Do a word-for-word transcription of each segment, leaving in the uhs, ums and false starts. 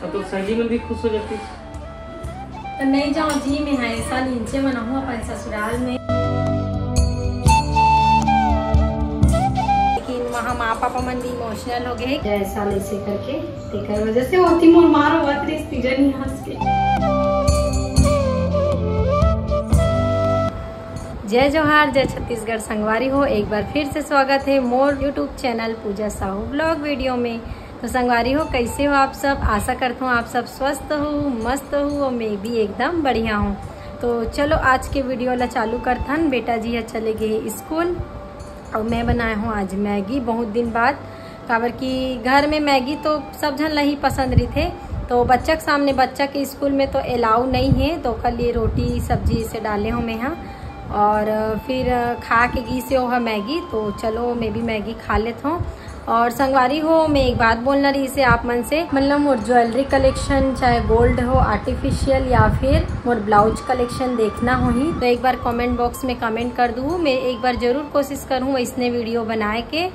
अब तो सहेली मन भी खुश हो जाती। तो नहीं जाओ जी, मैं हर साल इंचे मनाहूँ अपन ससुराल में। लेकिन वहाँ माँ पापा मन भी इमोशनल हो गए। जय साल ऐसे करके, तेकर वजह से होती मोर मारो बात रे तीजा नहीं हंस के। जय जोहार, जय छत्तीसगढ़ संगवारी हो, एक बार फिर से स्वागत है मोर YouTube चैनल पूजा साहू ब्लॉग वीडियो में। तो संगवारी हो, कैसे हो आप सब? आशा करता हूँ आप सब स्वस्थ हो, मस्त हो और मैं भी एकदम बढ़िया हूँ। तो चलो आज के वीडियो ला चालू करथन। बेटा जी ह चले गए स्कूल और मैं बनाए हूँ आज मैगी बहुत दिन बाद, काबर कि घर में मैगी तो सब झन ला ही पसंद रहिथे। तो बच्चा के सामने, बच्चा के स्कूल में तो अलाउ नहीं है, तो ओकर लिए रोटी सब्जी से डाले हूँ मैं यहाँ। और फिर खा के गी से ओह मैगी, तो चलो मैं भी मैगी खा लेत हूँ। और संगवारी हो, मैं एक बात बोलना रही से आप मन से, मतलब मोर ज्वेलरी कलेक्शन, चाहे गोल्ड हो, आर्टिफिशियल या फिर मोर ब्लाउज कलेक्शन देखना होही तो एक बार कमेंट बॉक्स में कमेंट कर दू। मैं एक बार जरूर कोशिश करूँ इसने वीडियो बनाए के।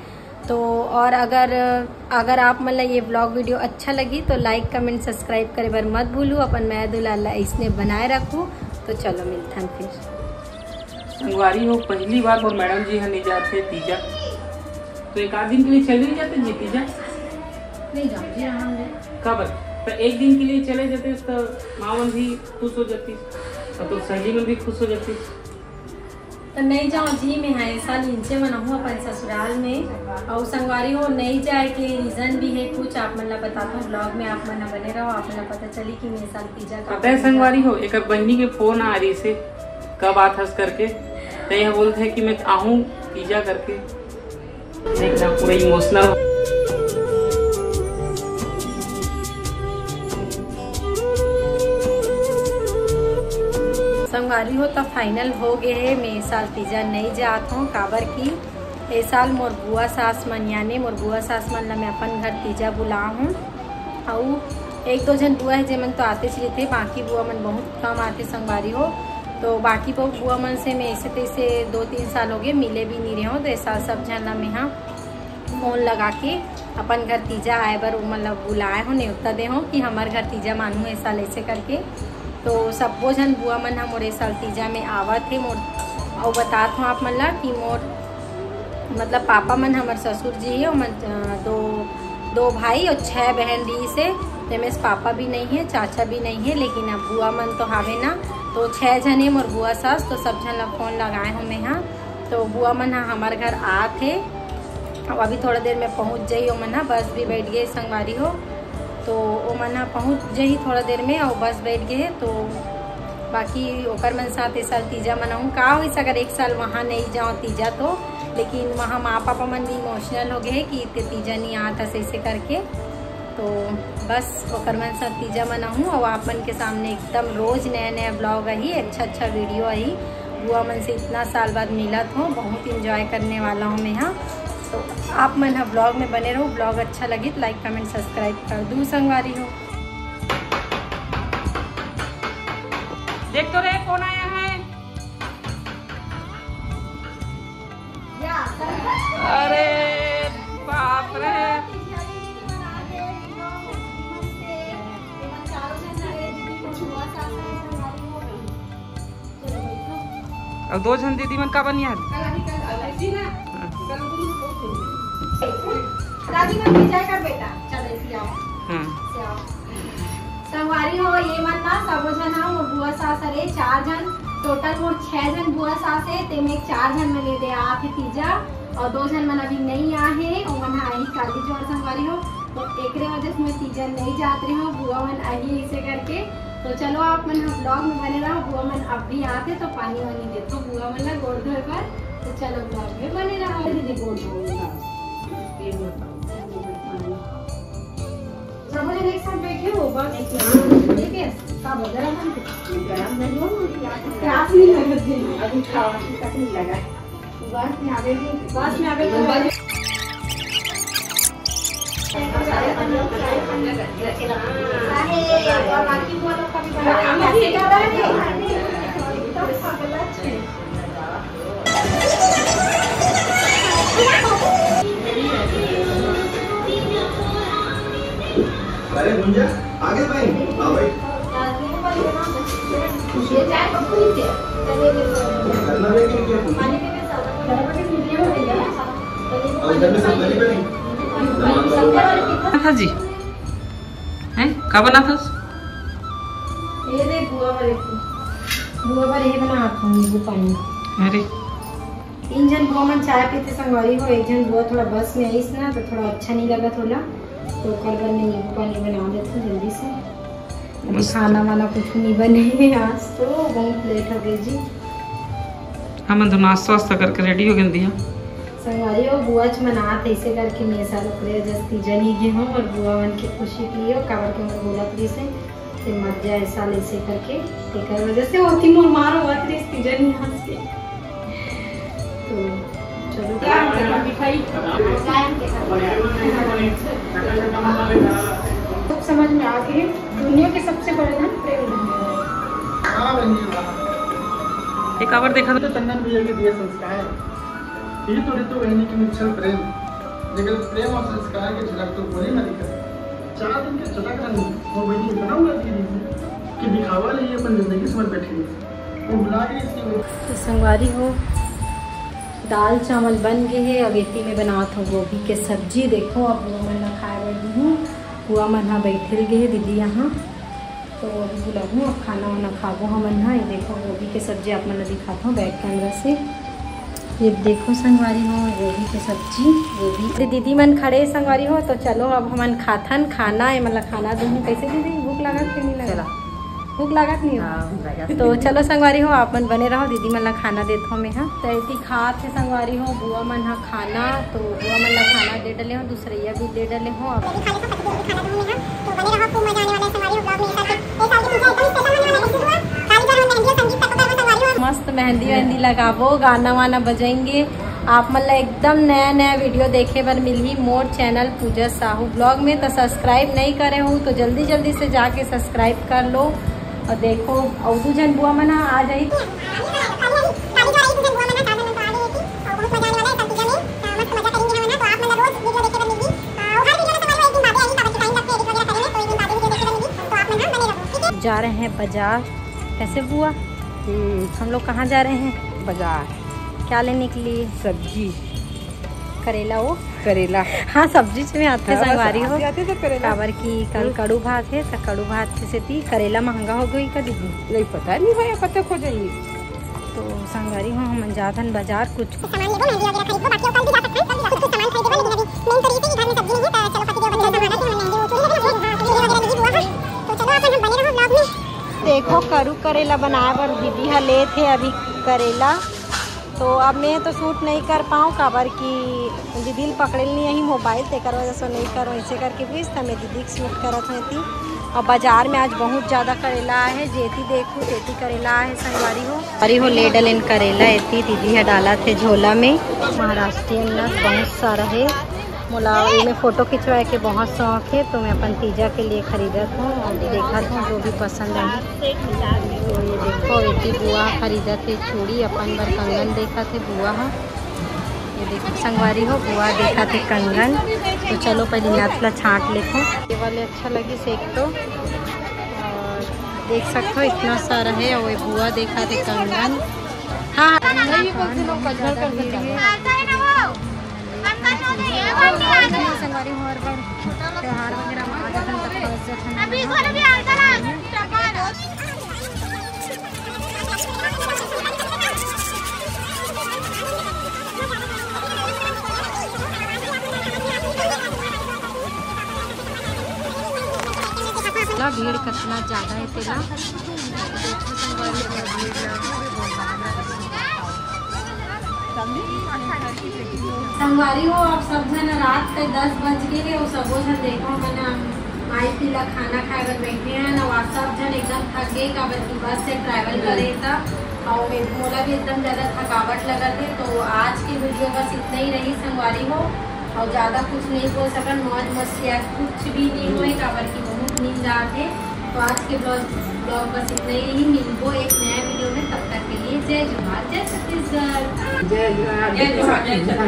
तो और अगर अगर आप मन ला ये ब्लॉग वीडियो अच्छा लगी तो लाइक कमेंट सब्सक्राइब करे बर मत भूलू। अपन मया दुलार ला इसने बनाए रखू। तो चलो मिलथन फिर। संगवारी हो, पहली बार मोर मैडम जी ह नहीं जाते तीजा, तो एक आध दिन के लिए चले ही जाते जी तीजा। नहीं जाओ जी, यहाँ ले। काबर? तो एक दिन के लिए चले जाते तो माँ मन भी खुश हो जाती, और तो सहेली मन भी खुश हो जाती। तो नहीं जाओ जी, मैं हर साल इंचे मनाहूँ अपन ससुराल में। और संगवारी हो, नहीं जाए के रीजन भी है कुछ, आप मन ला बताता हूँ ब्लॉग में, आप मन ला बने रहो, आप मन ला पता चली कि मैं साल तीजा का पता है संगवारी हो, एक बहनी के फोन आ रही से कब आत हस करके, तो यह बोलते हैं कि मैं आहूँ तीजा करके। एकदम पूरा इमोशनल। संगवारी हो, तो फाइनल हो गए है, मैं ए साल तीजा नहीं जात हूँ, काबर कि ए साल मोर बुआ सास मन, यानी मोर बुआ सास मन ला मैं अपन घर तीजा बुला हूँ। अउ एक दो झन बुआ है जेमन तो आतेच रहिथे, बाकी बुआ मन बहुत कम आथे संगवारी हो। तो बाकी बु-, बुआ मन से मैं ऐसे तैसे दो तीन साल हो गए मिले भी नहीं रहे हूँ। तो ए साल सब झन ला मैं हाँ फोन लगा के अपन घर तीजा आए बर ओमन ला बुलाए हो, नेवता दे हो कि हमर घर तीजा मानू ए साल ऐसे करके। तो सब्बो झन बुआ मन ह मोर ए साल तीजा में आवत हे। मोर अउ बतात हो आप मन ला कि मोर मतलब पापा मन, हमर ससुर जी हे, ओमन, अ, दो, दो भाई और छह बहन रहिस हे। तेमे से पापा भी नहीं है, चाचा भी नहीं है, लेकिन अब बुआ मन तो हावे ना, तो छह झन हे मोर बुआ सास। तो सब झन ला फोन लगाए हो मैं हाँ। तो बुआ मन ह हमर घर आत हे। अब अभी थोड़ा देर में पहुँच जाई, ओमन ह बस भी बैठ गए संगवारी हो। तो ओमन ह पहुँच जाई थोड़ा देर में, और बस बैठ गए हे। तो बाकी ओकर मन साथ ए साल तीजा मनाऊँ। का होइस अगर एक साल वहाँ नहीं जाओ तीजा तो, लेकिन वहाँ माँ पापा मन भी इमोशनल हो गए हे कि इतने तीजा नहीं आत हस ऐसे करके। तो बस ओकर मन साथ तीजा मनाहूँ और आप मन के सामने एकदम रोज नया नया ब्लॉग आही, अच्छा अच्छा वीडियो आही। बुआ मन से इतना साल बाद मिलत हो, बहुत एंजॉय करने वाला हूँ मैं हाँ। तो आप मन ह ब्लॉग में बने रहो, ब्लॉग अच्छा लगी तो लाइक कमेंट सब्सक्राइब कर दू संगवारी हो। देख तो रे कौन आया है। अरे बाप रे। अब दो झन दीदी मन का बनिया है? हाँ। दादी मन विजय कर बेटा, चल ऐसे आओ। हाँ। ऐसे आओ। संगवारी हो, ये मन ना सबो झन ह मोर बुआ सास हरे, चार झन, टोटल मोर छह झन बुआ सास हे, तेमे चार झन मन ए दे आत हे तीजा, और दो झन मन अभी नहीं आ हे, ओमन ह आही काली जोर संगवारी हो। तो एकरे वजह से मैं तीजा नहीं जात रही हूँ, बुआ मन आही ऐसे करके। तो चलो आप मन ह ब्लॉग में बने रहो, बुआ मन अब भी आते तो पानी वानी देतो बुआ मन ला गोड़ धोए बर। तो चलो ब्लॉग में बने रहो। दीदी गोड़ धोए ला। ये बताओ। सब जन एक साथ बैठे हो, बस। ठीक है, सब गरम है। गरम नहीं हो, प्यास नहीं लग रही। अभी खावा तक नहीं लगा। बस में आवे, बस में आवे। और बाकी वो लोग का भी बना। अरे गुंजा, आ गए भाई? हाँ भाई। करना भी क्यों किया तुमने? और घर में सब मजे में? हाँ जी। हैं? का बना था? ये देख बुआ बर, बुआ बर ये बना आप नींबू पानी। अरे। तीन झन बुआ मन चाय पीथे संगवारी हो, एक झन बुआ थोड़ा बस में आइस ना, तो थोड़ा अच्छा नहीं लगत होला, तो ओकर बर मैं नींबू पानी बना देथव जल्दी से। अभी मस्त। खाना वाना कुछ नहीं बने हे आज, तो बहुत लेट हो गए जी। हमन तो नाश्ता वास्ता करके रेडी हो गए दिया। संगवारी हो, बुआ च मनात ऐसे करके मैं साल ओकरे जस्ती जनी गे हूँ और बुआ मन के खुशी के लिए, काबर के मोर बोलत रहिस हे, ते मत जा ऐसा ऐसे करके, तेकर वजह से होती मोर मारो बात रहिस ती जनी हंस के। तो चलो, क्या हम मिठाई? सब समझ में आ गए। दुनिया के सबसे बड़े धन प्रेम धन है। हाँ बहनी, वाह। एक और देखा तो चंदन भैया के दिए संस्कार। ये तो ऋतु बहनी के निश्छल प्रेम, जेकर प्रेम और संस्कार के झलक तो बोली ना दिखत। चार दिन के चटक रंग वो बहनी इतना उड़ा दिए कि दिखावा ले अपन जिंदगी समझ बैठी। वो भुला गई इसकी वो। तो संगवारी हो, दाल चावल बन गए हे। अब एती में बनात हो गोभी के सब्जी। देखो, अब बुआ मन ला खाए बर दूहूँ। बुआ मन हा बैठल गए हे दीदी यहाँ, तो अभी बुलाहूँ, अब खाना वाना खाबो हमन हा। ये देखो, गोभी के सब्जी आप मन ला दिखात हूँ बैक कैमरा से। ये देखो संगवारी हो, गोभी के सब्जी, गोभी। दीदी मन खड़े संगवारी हो, तो चलो अब हमन खाथन खाना। ये मन ला खाना दूहूँ। कैसे दीदी, भूख लागत कि नहीं लागत? चला। भूख लागत नहीं हो? हाँ, भूख लागत। तो चलो संगवारी हो, आप मन बने रहो, दीदी मन ला खाना देत हो मैं हा। तो एती खात हे संगवारी हो, बुआ मन हा खाना, तो बुआ मन ला खाना दे डले हो, दूसरैया भी दे डले हो। अब मस्त मेहंदी वेहंदी लगाबो, गाना वाना बजाएंगे। आप मन ला एकदम नया नया वीडियो देखे बर मिलही मोर चैनल पूजा साहू ब्लॉग में। तो सब्सक्राइब नहीं करे हो तो जल्दी जल्दी से जाके सब्सक्राइब कर लो। और देखो, अउ दू झन बुआ मन आ जाही। जा रहे हैं बाजार। कैसे बुआ? हम्म। हम लोग कहाँ जा रहे हैं? बाजार। क्या लेने के लिए? सब्जी। करेला वो? करेला। हाँ, सब्जी में आथे हाँ, बस संगवारी हो। आते, आते तो करेला। काबर कि कल हम्म। कड़ू भात है, तो कड़ू भात के सेती करेला महंगा हो गई का दीदी? नहीं, पता नहीं होया, पता खो जाएंगे। तो संगवारी हो, हमन जाथन बाजार कुछ सामान लेबो, मेहंदी वगैरह खरीदबो, बाकी कल भी जा सकथन, कल भी जा सकथन। कुछ सामान खरीदे बर, लेकिन अभी मेन तो रहिसे कि घर में सब्जी नहीं है, तो चलो पति देव बच्चा संभाला, तो हमन मेहंदी वो चूड़ी लेबो, हाँ, चूड़ी वगैरह लेगी बुआ, हाँ। तो चलो, अपन हम बने रहो vlog में। देखो, करू करेला बनाए बर दीदी हा लेत हे अभी करेला। तो अब मैं तो शूट नहीं कर पाऊँ, काबर कि दीदी ल पकड़े नहीं आही मोबाइल, तेकर वजह से नहीं करो। ऐसे करके भी त मैं दीदी के शूट करत हूँ थी। और बाजार में आज बहुत ज़्यादा करेला आए हे, जेती देखूँ तेती करेला आए हे संगवारी हो। अरे हो, ले डलेन करेला, एती दीदी ह डालत हे झोला में। महाराष्ट्रियन नस बहुत सारा हे। मोला एमे फोटो खिंचवाए के बहुत शौक हे, तो मैं अपन तीजा के लिए खरीदत हूँ और देखत हूँ जो भी पसंद आही। तो ये देखो, एती बुआ खरीदत हे चूड़ी, अपन बर कंगन देखत हे बुआ ह। ये देखो संगवारी हो, बुआ देखत हे कंगन। तो चलो पहले नथ ला छांट लेथो। ये वाले अच्छा लगिस एक तो, और देख सकते हो इतना सारा है। और ये बुआ देखत हे कंगन। हाँ, हाँ। संगवारी हो, हर बार त्योहार वगैरह में आ जाते हैं, तो फंस जाते हैं। ला भीड़ कितना ज्यादा है तेला। संगवारी हो, अब सब झन रात के दस बज गए हे और सबो झन देखो मन माई पीला खाना खाए बर बैठे हैं ना। आज सब झन एकदम थक गए, काबर कि बस से ट्रैवल करे था और मोला भी एकदम ज्यादा थकावट लगत हे। तो आज की वीडियो बस इतना ही रही संगवारी हो, और ज्यादा कुछ नहीं बोल सकन। मौज मस्ती आज कुछ भी नहीं होए, काबर कि बहुत नींद आत हे। तो आज के ब्लॉग, ब्लॉग बस इतना ही रही। मिलबो एक नया वीडियो में, तब तक के लिए जय जोहार, जय छत्तीसगढ़। जय जोहार, जय जोहार, जय छत्तीसगढ़।